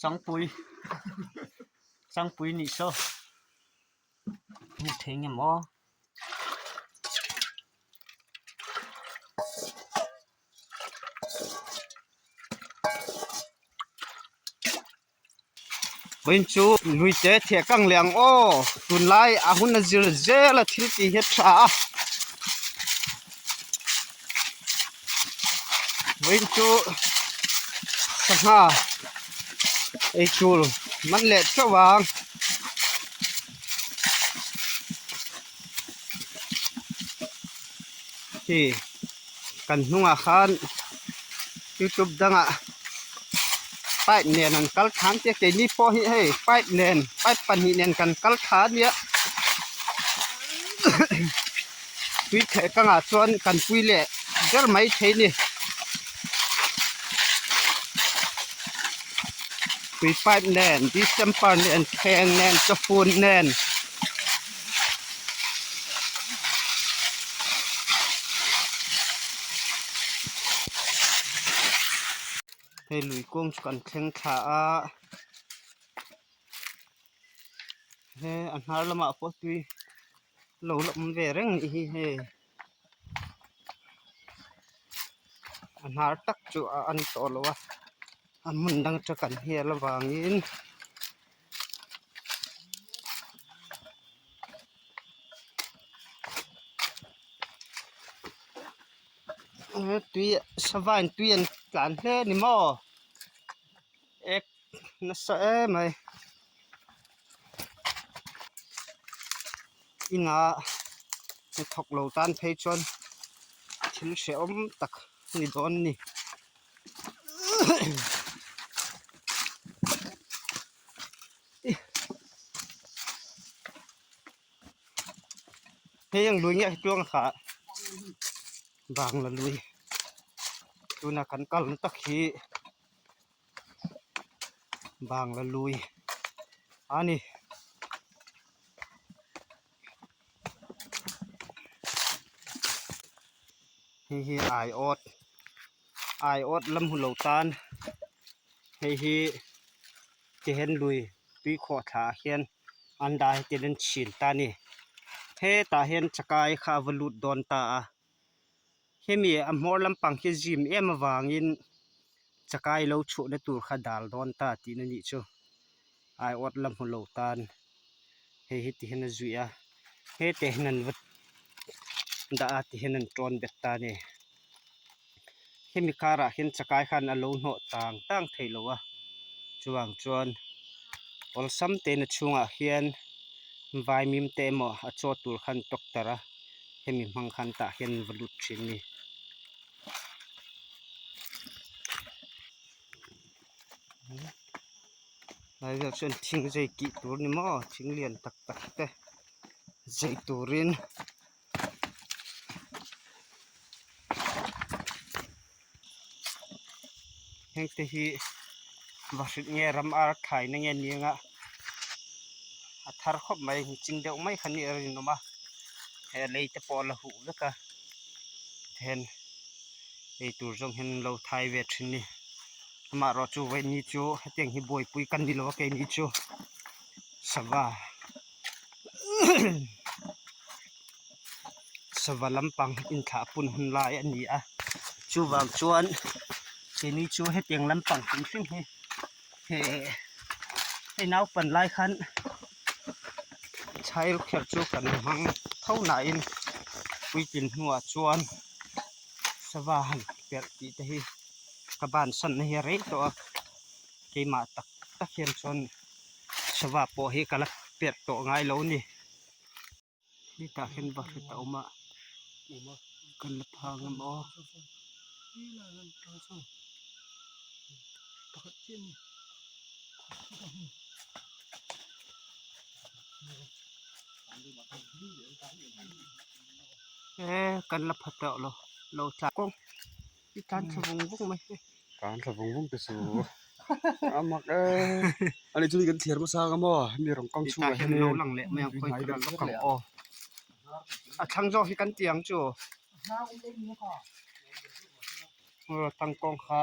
Sangpui Sangpui nih saw hmuh theih ngem aw. Vawiin chu lui te theh kang leh ang aw tunlai a hun a zir zel a thil tih hi a tha a vawiin chu sangha eitur man leh teuh ang. Hei kan hnungah khan youtube dangah pipe nen an kal thla an tia keini pawh hi hei pipe nen pipe pahnih nen kan kal thla a nia tui theh kangah chuan kan pui leh ber mai thei a ni tui pipe nen distemper nen thleng nen chawfun nen. Hei lui kawng chu kan thleng thla a he a hnar lamah pawh tui lo la awm ve reng a nih hi hei a hnar tak chu a an tawh lo a a hmun dang chu kan hel avangin. Tui sava in tui an tlan hle a ni maw ek nasa em mai inah hnathawk lo tan phei chuan thil hrehawm tak a ni dawn a ni. Hei ang lui nge tluang kha bangla lui tuna kan kal na tak hi bangla lui a ni. Hei hi aiawt aiawt lam hun lo tan hei hi tihian lui tui khawh thla ah hian an dah hi tihian an chhin ta a ni hetah hian chakai kha a va lut dawn ta a hemi a hmawr lampang hi zim em avangin chakai lo chhuahna tur kha dal dawn ta tihna nih chu aiawt la hmu lo tan hei hi tihian a zuih a hete hian an va dah a tihian an tawn bet ta a ni hemi karah hian chakai khan a lo hnawh tang tang thei lo a chuvang chuan awlsam te na chhungah hian vaimim te emaw a chaw tur khan tawk tarh a hemi hmang khan tah hian an va lut thin a ni. Lai vel chuan thing zai kih tur ni maw thing lian tak tak te zai turin heng te hi va hrilh nge ram ar thlai na nge ni anga a thar khawp mai chin deuh mai kha nih a rinawm a he lei te pawh a la huh vek a then ei tur zawng hian an lo thai ve thin a ni amaherawh chu vawiin chu hetiang hi buaipui kan ni lo a keini chu sava sava lampang inthlah pun hun lai a ni a chuvang chuan keini chu hetiang lampang hrim hrim hi hei naupan lai khan child care chu kan hmang tho nain puitlin hnuah chuan sava han perh tih te hi ka bansan na hi a rei tawh a keimah tak tak hian chuan sava pawh hi ka la perh tawh ngai lo a ni. Hetah hian bahrit a awm a kan la phang em aw. E kan la pha tawh lo lo tla kawng i tan thla vung vung mai hi. Tan thla vung vung te chu a mak e ani chu kan thliar hmasa ang maw mi rawn kawng chhungah hian lo lang leh mai ang khawi ka la lawk ang aw a thlang zawk hi kan ti ang chu tangkawng kha.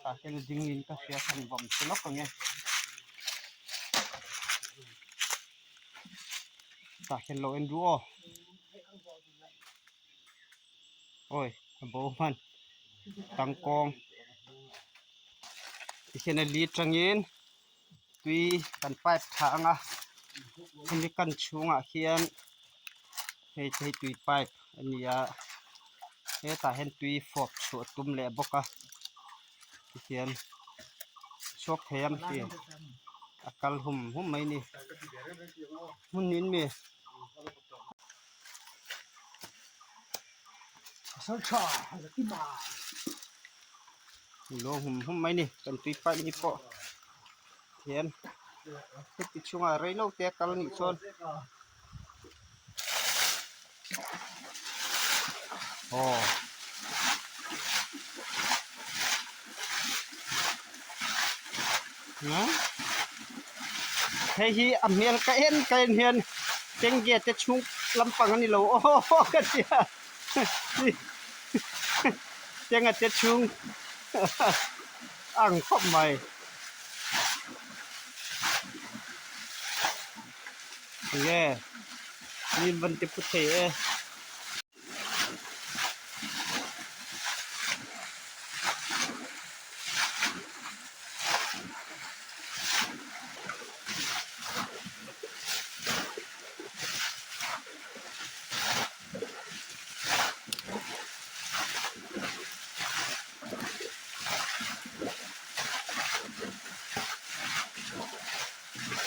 Tah hian a ding in ka hria khan vawm che lawk ang e. Tah hian lo en duh aw. Awi a bo hman tangkawng tikhian a li atangin tui kan pipe thla ang a hemi kan chhungah hian hei te hi tui pipe a ni a hetah hian tui fawp chhuah a tum leh bawk a tikhian chhuak thei ang tih a kal hum hum mai a ni hmun in mi. Lawng hum hum mai ni kan tui pipe ni pawh hian heti chhungah rei lo te a kal anih chuan aw hei hi a hmel ka en ka en hian tengge te chhung lampang a ni lo aw ka ti a tenga te chhung a ang khawp mai. Nge mi van ti pu thei e.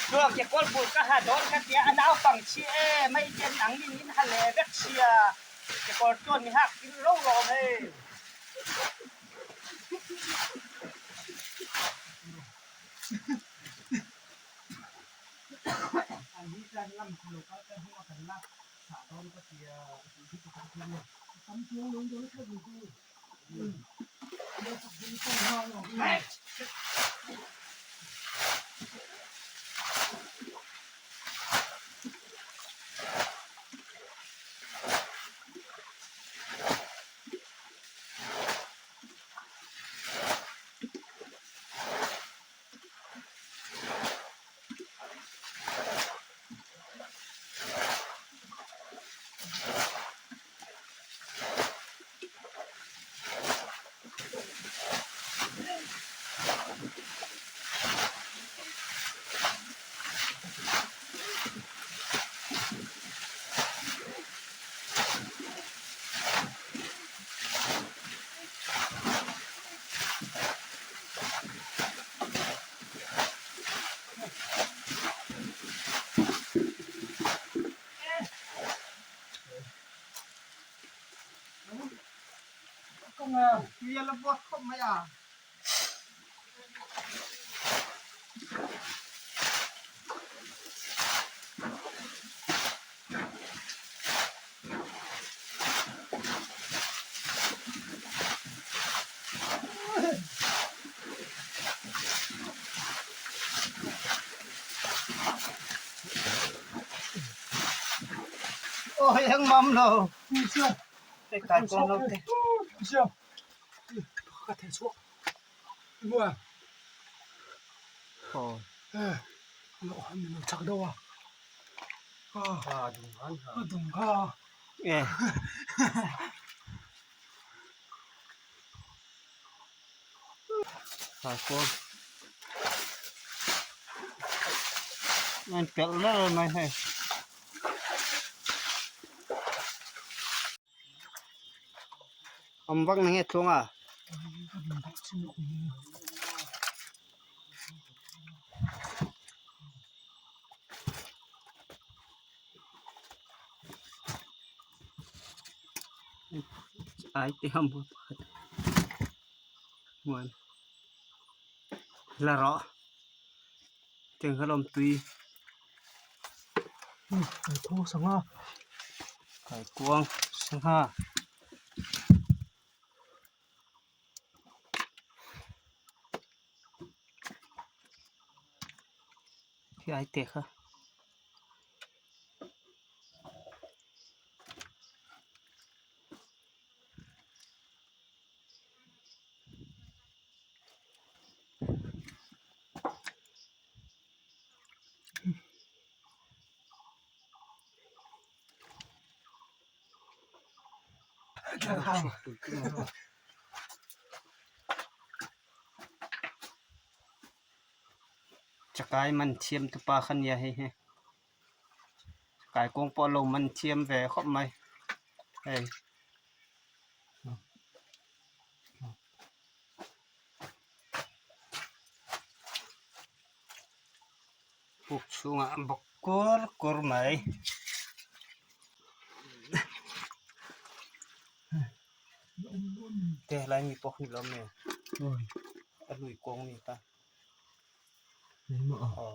Chuan ke kawl bul ka ha dawn ka tia a naupang chhi e mai ten ang in in ha le vek chhia ke kawl chuan mi hak thil ro ro awm hei. Tui a la vawt khawp mai a. Aw hei ang mam lo. Hei kai kawn lo te. Aw. E. Kai kawn. An pelh ler mai hei. Awm vak na nge tluang a. Ai te ham pakhat huan la rawh tiang kha lawm tui. Kaikuang sangha. Khi ai te kha. Chakai man thiam te pa kha nia hei hi chakai kawng pawh a lo man thiam ve khawp mai hei. Puk chhungah a bawk kur kur mai. Te helai mi pawh hi lo awm e a lui kawng ni ta aw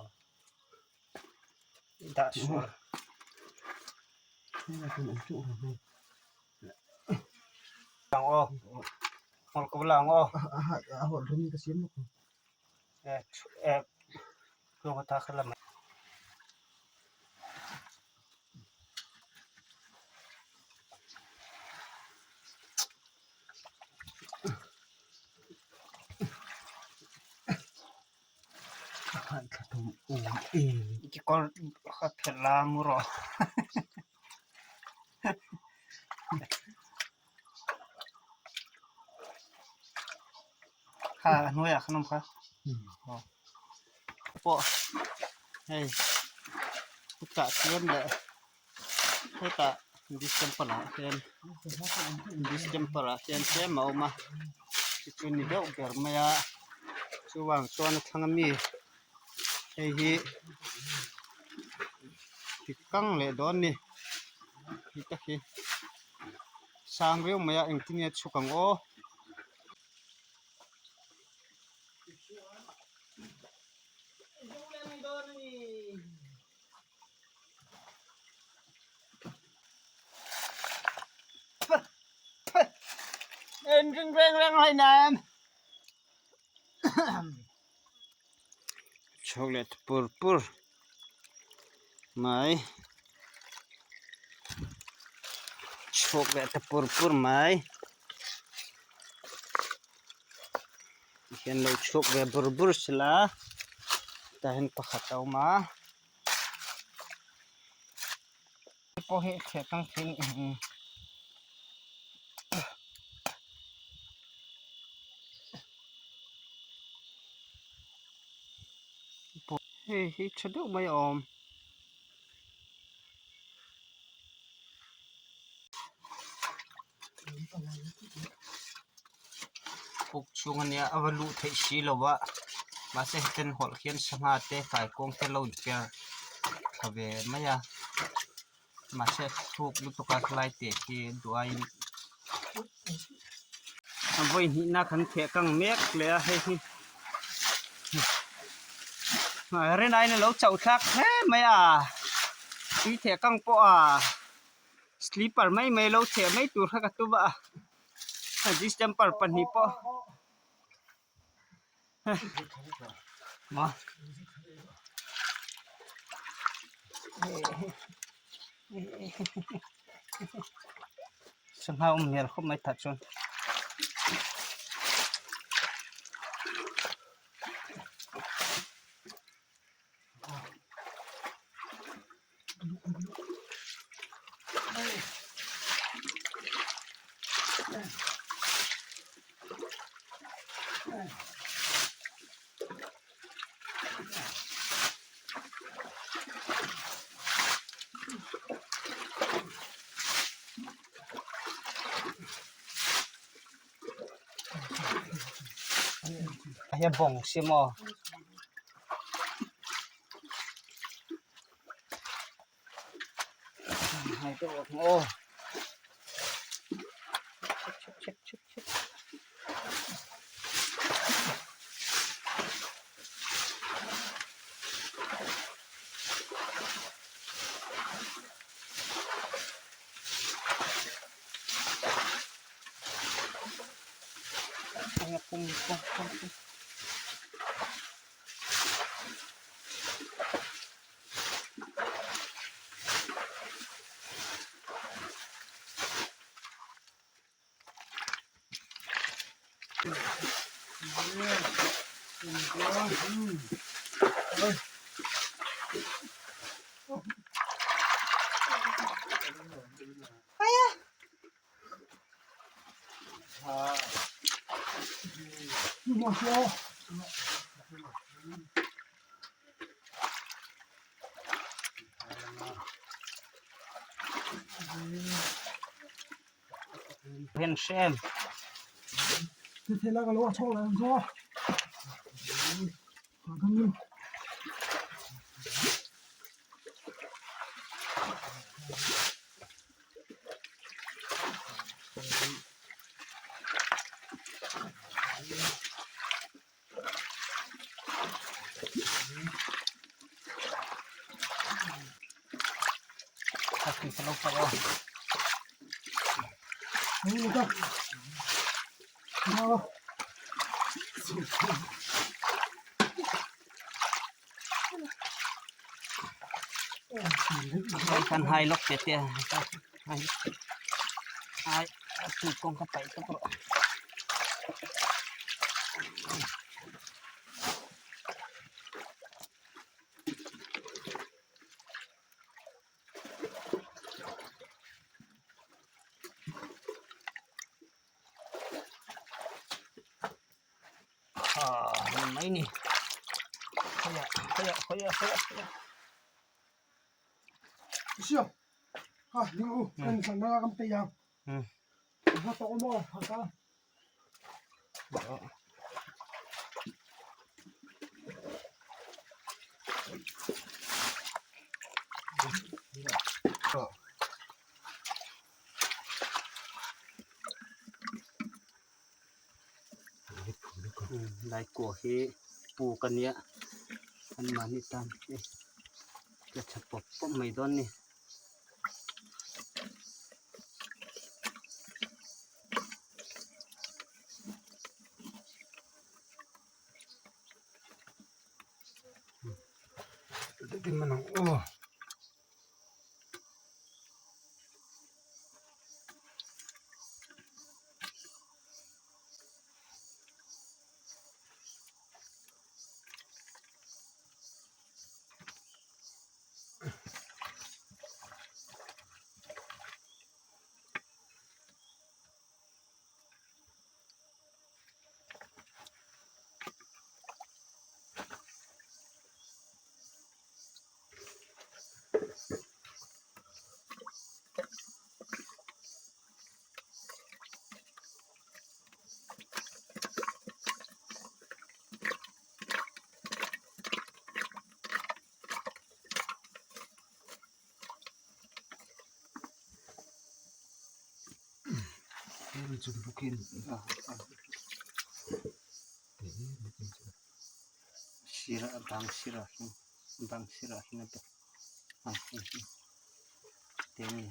dah sual. Lang aw hmawlh ko lang aw Kekawr kha phelh la mu rawh. Kha a hnuaiah khan awm kha pawh hei chutah chuan leh hetah distemper ah hian distemper ah hian tlem a awm a chu ni deuh ber mai a chuvang chuan a thlang ami hei hi ti kang leh dawn a ni hei tak hi sang viau mai a engtin nge a chhuk ang aw. En ring reng reng hai nem chhawk leh pur pur mai chhawk leh ta pur pur mai Tihian lo chhuak ve bur bur sela tah hian pakhat a awm a pawh hi theh tang thei hei hi tha deuh mai a awm. Puk chhung ania a va luh theih si lo a mahse hetiang hawlh hian sangha te kaikuang te lo inper thla ve mai a mahse thluk lutuk a helai te hi duh aiin a vawi hnihna kan theh kang mek leh a hei hi rinaiin a lo chauh thlak hle mai a tui theh kang pawh a. Slipper mai mai lo cheh mai tur kha ka tum a distemper pahnih pawh sangha awm hmel khawp mai tah chuan. Hei bawng si maw. Aw. Hen hrem. Kan hai lawk te te hai hai tu kawng kha paih tawp rawh. Ha ni mai ni khawiah khawiah khawiah khawiah khawiah. Siam ha ding u kan san na kan pe yang ha to mo ha ka Laikua hi puk a nia anmahni tan hi la tha pawp pawp mai dawn a ni. Sirah a bang sirah hi bang sirah hi na a hei hi te a ni.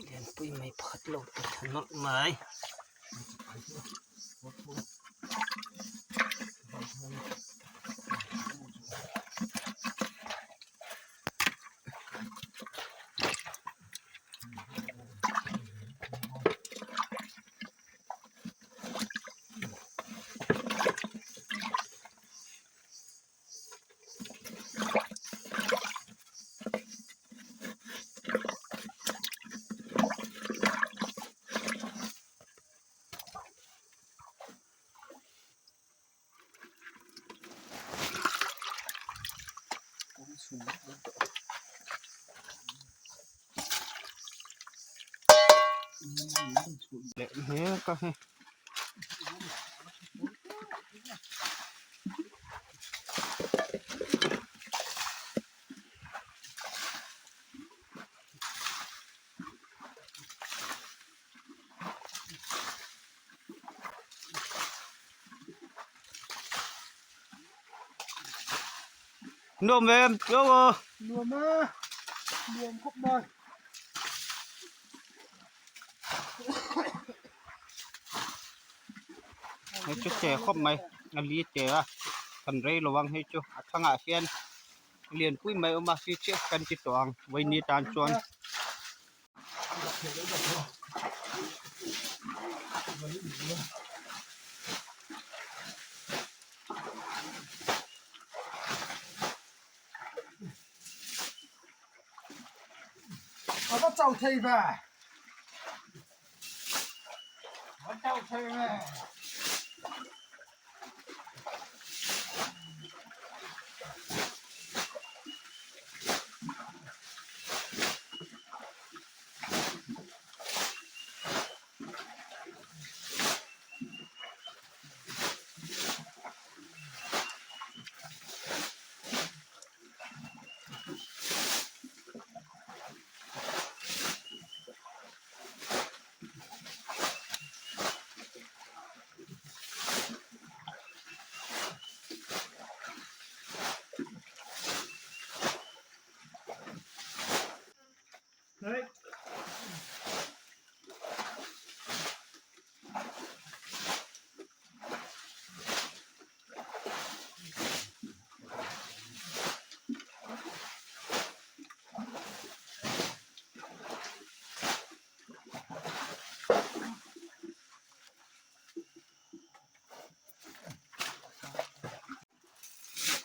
Lianpui mai pakhat lo te tha nawlh mai. Leh hmel ka hei. Nuam em tlo aw. Nuam a, nuam khawp mai. Hei chu che khawp mai a li che a kan rei lo ang hei chu a thangah hian lianpui mai a awm a si chiah kan ti tawh ang vawiini tan chuan. A va chau thei ve va chau thei ve.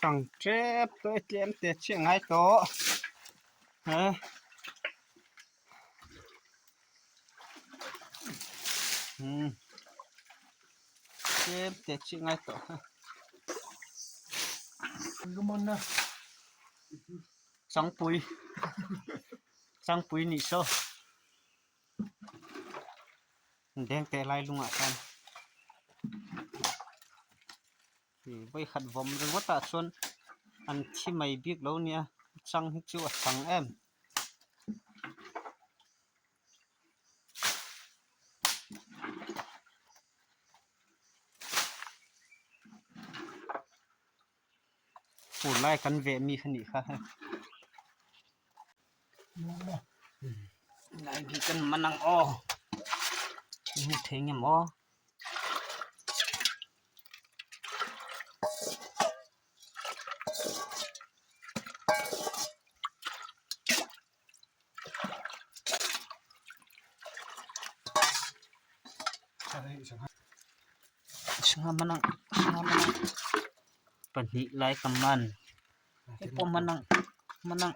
Tang tep tawh e tlem te chiah ngai tawh he umm tlem te chiah ngai tawh he. Changpui changpui nih saw. Deng teh lai lungah khan ih vawikhat vawm ringawt ah chuan an thi mai bik lo nia chang hi chu a chang em. Fur lai kan veh mi kha nih kha hei. Lai bik kan man ang aw hmu thei ngem aw. Sangha man ang sangha man ang pahnih lai ka man hei pawh man ang man ang.